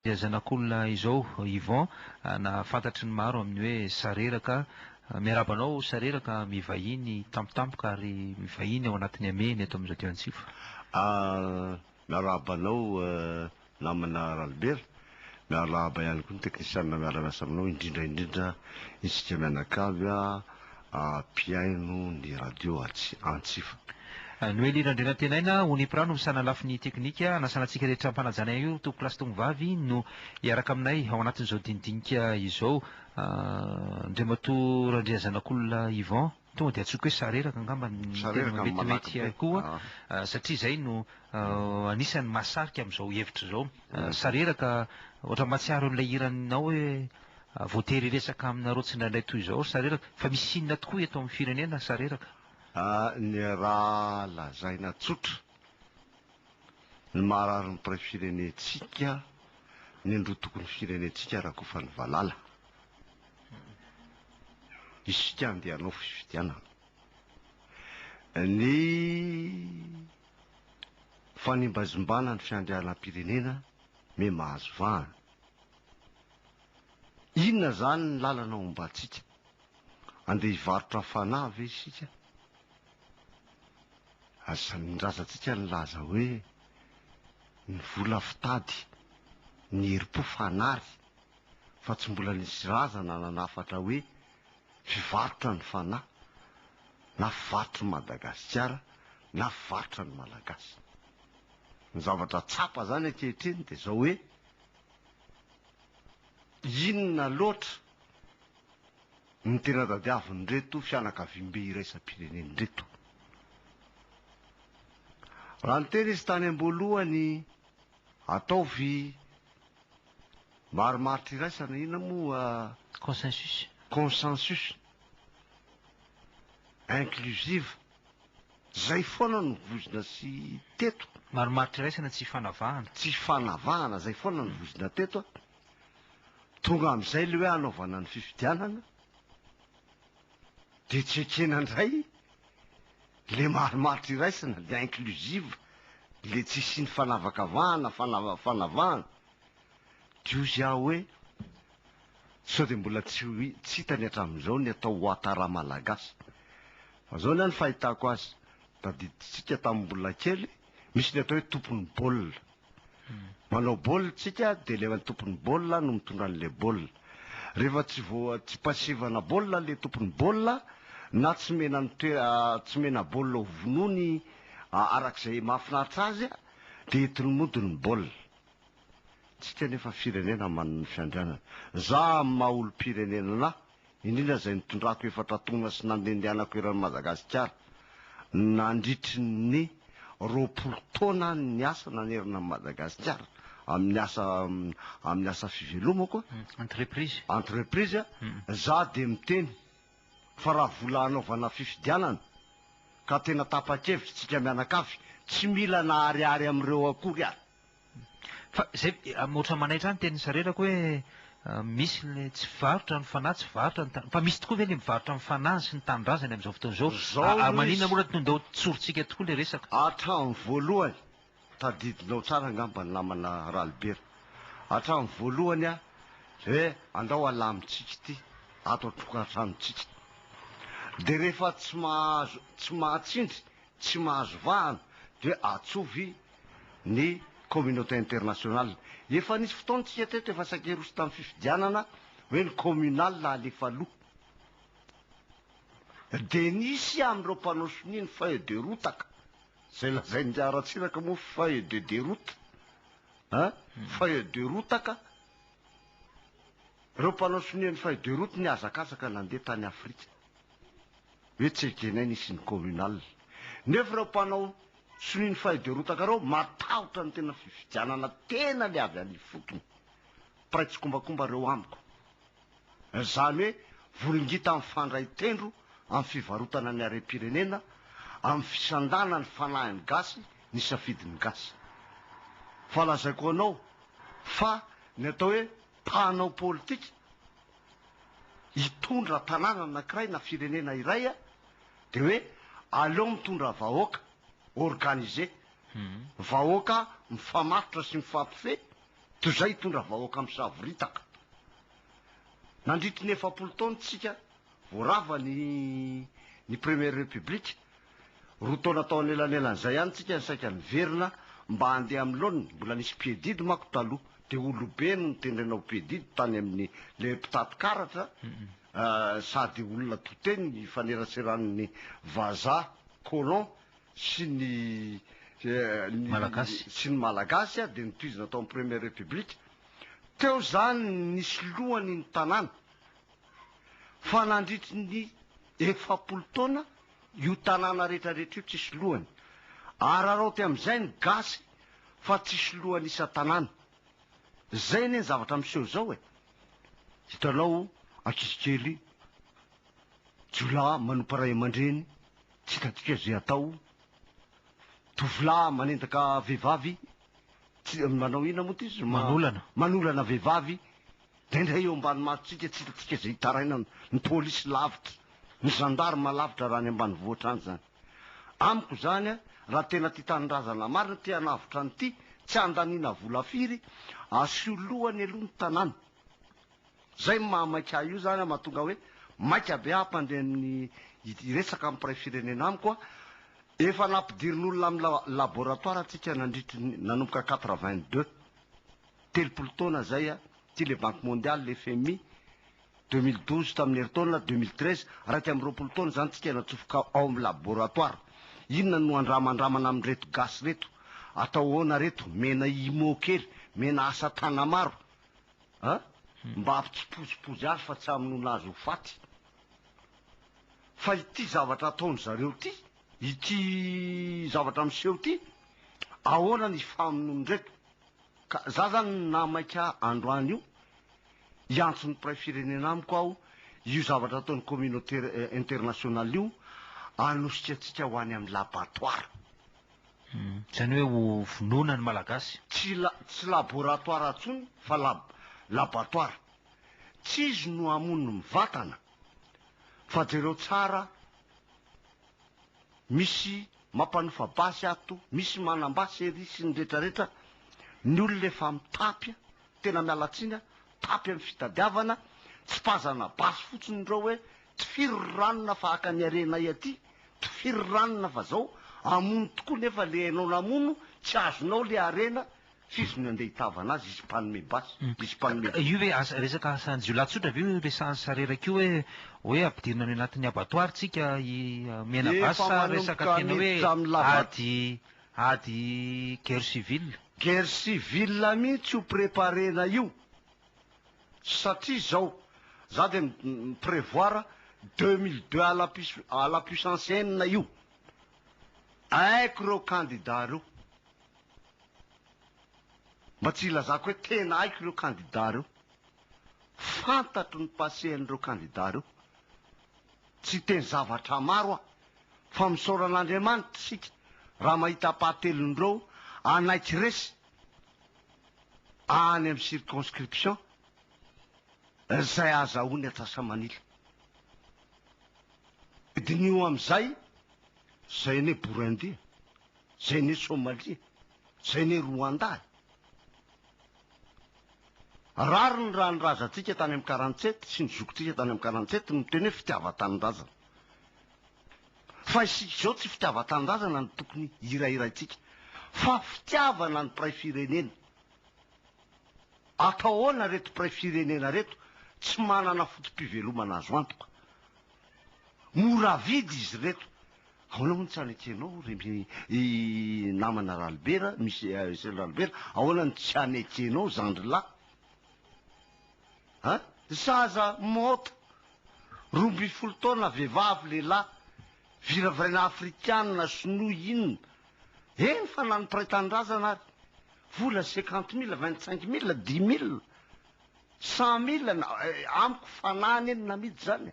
Dia zanak'olona izao Yvon na fantatry ny maro amin'ny hoe Sareraka. Miarahaba anao Sareraka mivahiny tampotampoka ary mivahiny ao anatin'ny hamehana eto amin'ny Radio Antsiva. Miarahaba anao namana Ralibera, miarahaba ihany koa ny teknisianina miara-miasa aminao indrindra indrindra isika mianakavy mpihaino ny radio Antsiva. Noely Randrianantenaina, Onipra no misahana lafiny teknika. Anasana antsika rehetra am-panajana io tompokolahy sy tompovavy no hiaraka aminay ao anatin'izao dinidinika izao. Andriamatoa Randriazanakolona Yvan, tonga dia antsoiko hoe Sareraka angamba ny tena metimety koa satria izay no anisan'ny mahasarika amin'izao hevitra izao. Sareraka, ohatran'ny mahatsiaro an'ilay hiranao hoe voatery hiresaka aminareo tsindraindray toy izao ry Sareraka. Fa misy inona tokoa eto amin'ny firenena Sareraka? Ny raha lazaina tsotra, ny maharary ny mpiray firenentsika, ny androtokon'ny firenentsika rakofan'ny valala. Isika andeha hanao fifidianana. Ny fanimbazimbana ny fiandrianam-pirenena me mahazo vahana. Inona izany ny lalana hombantsika? Andeha hivarotra fanahy ve isika? Aza ny razantsika nilaza hoe ny vola fitady, ny herim-po fanary, fa tsy mbola nisy razana nanafatra hoe fivarotra ny fanahy, na fivarotry ny Madagasikara, na fivarotra ny Malagasy. Ny zavatra tsapa izany ankehitriny dia izao hoe inona loatra no tena tadiavin'ireto fianakaviambe iraisam-pirenena ireto. Raha niteny izy tany am-boalohany, ataovy marimaritra iraisana, inona moa? Consensus. Consensus. Inclusive. Zay foana no voizina sy teto. Marimaritra iraisana tsy ifanavahana. Tsy ifanavahana, zay foana no voizina teto. Tonga amin'izay ilay hoe hanaovana ny fifidianana dia tsy ekena indray ilay marimaritra iraisana, ilay inclusive, ilay tsy hisian'ny fanavakavahana, fanavahana. Dia hozy aho hoe sao dia mbola tsy tsy hitany hatramin'izao ny atao Ouattara malagasy. Fa izao ny ahy ny fahitako azy, tadidintsika tamin'ny mbola kely, misy ny atao hoe tompon'ny baolina. Manao baolina tsika dia ilay tompon'ny baolina no mitondra an'ilay baolina. Rehefa tsy voa tsy pasivana baolina ilay tompon'ny baolina na tsy mena ny toe- tsy mena baolina ho vonoiny arak'izay mahafinaritra azy dia entiny mody ny baolina. Tsika nefa firenena manana ny fiandrianana. Za amin'ny maha olom-pirenena anah indrindra izay nitondrako efatra taona sy nandehandehanako eran'i Madagasikara nandritry ny 20 taona niasa nanerana an'i Madagasikara amin'ny asa amin'ny asa fivelomako, Entreprise. entreprise, za dia miteny fa raha vola hanaovana fifidianana ka tena tapa-kevitra tsika mianakavy tsy mila na ariary amin'ireo akory ary. Fa zay ohatran'ny manaitra ahy ny tenin'i Sareraka hoe misy le tsy varotra ny fanahy, tsy varotra ny tany, fa misy tokoa ve le mivarotra ny fanahiny sy ny tanindrazany amin'izao fotoana izao? Zao Ary no maninona izy. moa raha ndao tsorintsika tokoa le resaka? Hatramin'ny voalohany, tadidinao tsara angamba ny namana Ralibera, hatramin'ny voalohany aho hoe andao alamintsika ity ato an-tokantranontsika. Dia rehefa tsy mahazo, tsy mahatsindry, tsy mahazo vahana dia atsovy ny communauté internationale. Efa nisy fotoana tsika teto efa saika hiroso tamin'ny fifidianana hoe ny communal alefa aloha. Dia nisy amin'ireo mpanao sonia ny feuille de route ka. Izay lazain'i Ratsiraka moa feuille de déroute. Hein? Feuille de route ka. Ireo mpanao sonia ny feuille de route nihazakazaka nandeha tany Afrika. Hoe tsy ekenay nisy ny communal. Nefa ireo mpanao sonia ny feuille de route kareo matahotra ny tena fifidianana tena le avy any ifotony. Mpiray tsikombakomba reo amiko. Izany hoe volongita mifandray tendro amin'ny fivarotana ny harem-pirenena, amin'ny fisandana ny fanahin'ny gasy, ny safidin'ny gasy. Fa lazaiko anao fa ny atao hoe mpanao politika hitondra tanàna anankiray na firenena iray dia hoe aleo mitondra vahoaka organisé, vahoaka mifamatotra sy mifampifehy. Toy izay hitondra vahoaka misavoritaka. Nandritry ny 40 taona tsika vao rava ny ny première république, roa taona tao anelanelan'izay ihany tsika no saika niverina mba handeha amin'ny laoniny, mbola nisy mpiadidy manko taloha, dia olobe no notendrena ho mpiadidy tany amin'ny le mpitaty karatra sady olona to teny nifaneraseran'ny vazaha colon sy ny Malagasy. sy ny Malagasy dia notohizina tao amin'ny première république. Teo izany nisy lohany ny tanàna fa nandritry ny 40 taona io tanàna rehetra rehetra io tsisy lohany. Araraoty amin'izay ny gasy fa tsisy lohany isan-tanàna. Zay anie ny zavatra miseho zao e! Hitanao ankizy kely jiolahy manompa ray aman-dreny, tsy hitantsika izay atao, tovolahy manendaka vehivavy, tsy manao inona moa ty izy? Manolana. Manolana vehivavy, indraindray eo ambany masontsika tsy hitantsika izay hitarainana, ny polisy lavitra, ny gendarme lavitra raha any ambanivohitra any zany. Amiko izany raha tena tia tanindrazana marina, te hanavotra an'ity, tsy handaniana vola firy, asio lohany aloha ny tanàna. Zay ny maha maika ahy io zany mahatonga hoe maika be aho hampandre amin'ny hiresaka amin'ny mpiray firenena amiko aho. Efa nampidirin'olona amin'ny laboratoire tsika nandritry ny nanomboka 82, 30 taona zay, ty le banque mondiale, le FMI, 2012 tamin'ny herintaona, 2013, 21 taona izany tsika natsofoka ao amin'ny laboratoire. Inona no andramandramana amin'ireto gasy reto? Atao ahoana reto? Mena imo kely, mena asa tanamaro a? Mba hampitsipozipozy azy fa tsy hamonoana azy ho faty. Fa ity zavatra ataon-dry zareo ity, ity zavatra miseho ity, ahoana ny hifamonoan'ireto? Ka za zany nahamaika androany io, hiantso ny mpiray firenena amiko aho, io zavatra ataon'ny communauté internationale io, hanosika antsika ho any amin'ny laboratoire. Izany hoe ho vonoina ny Malagasy. Tsy la, tsy laboratoire intsony fa lab, laboratoire. Tsy izy no hamono ny vatana, fa jereo tsara Misy mampanofa basy ato, misy manam-basy ery sy ny retraretra, ny olona efa mitapy, tena miala tsiny a, tapy amin'ny fitadiavana, tsipazana basy fotsiny ireo hoe tifiro ry ranona fa haka ny harenay aty, tifiro ry ranona fa zao, hamono tokoa nefa le hainao namono tsy azonao le harena, F'izy no andeha hitavana azy, izy mpanome basy, izy mpanome. Io ve asa, resaka asan-jiolahy tsotra ve io resahan'i Sareraka io hoe, hoe ampidirina any anatin'ny abattoir tsika i mena basy Efa sa resaka manomboka tena hoe miditra amin'ny laba. ady, ady guerre civile? Guerre civile mihitsy io préparer-na io, satria izao, za dia mi-prévoir 2002 à la à la puissance N io, haiko ireo candidats ireo. Mba tsy hilazako hoe tena haiko ireo kandida ireo. Fantatro ny passé an'ireo kandida ireo. Tsy hiteny zavatra maro aho fa misaora an'Andriamanitra isika raha mahita ampahatelon'ireo hanaiky resy any amin'ny circonscription izay azahoany atsasamanila. Diniho amin'izay izay anie Burundi e. Zay anie Somalia, zay anie Rwanda e! Rariny raha ny razantsika tany amin'ny 47 sy ny zokintsika tany amin'ny 47 no miteny hoe fitiavan-tanindrazana. Fa isika izao tsy fitiavan-tanindrazana no tokony hirahiraintsika fa fitiavana ny mpiray firenena. Atao ahoana reto mpiray firenena reto tsy manana foto-pivelomana azo antoka? Mora vidy izy ireto. Ahoana moa no tsy hanekenao ry i namana Ralibera, Michel Ralibera, ahoana no tsy hanekenao zandry lahy? A? Zaza maota, 12 taona, vehivavy, lehilahy, viraviraina afrikana, sinoa, inona? Eny fa na ny mpiray tanindrazana ary, vola 50 mille, 25 mille, 10 mille, 100 mille, na, amiko fanahy anie no namidy izany e.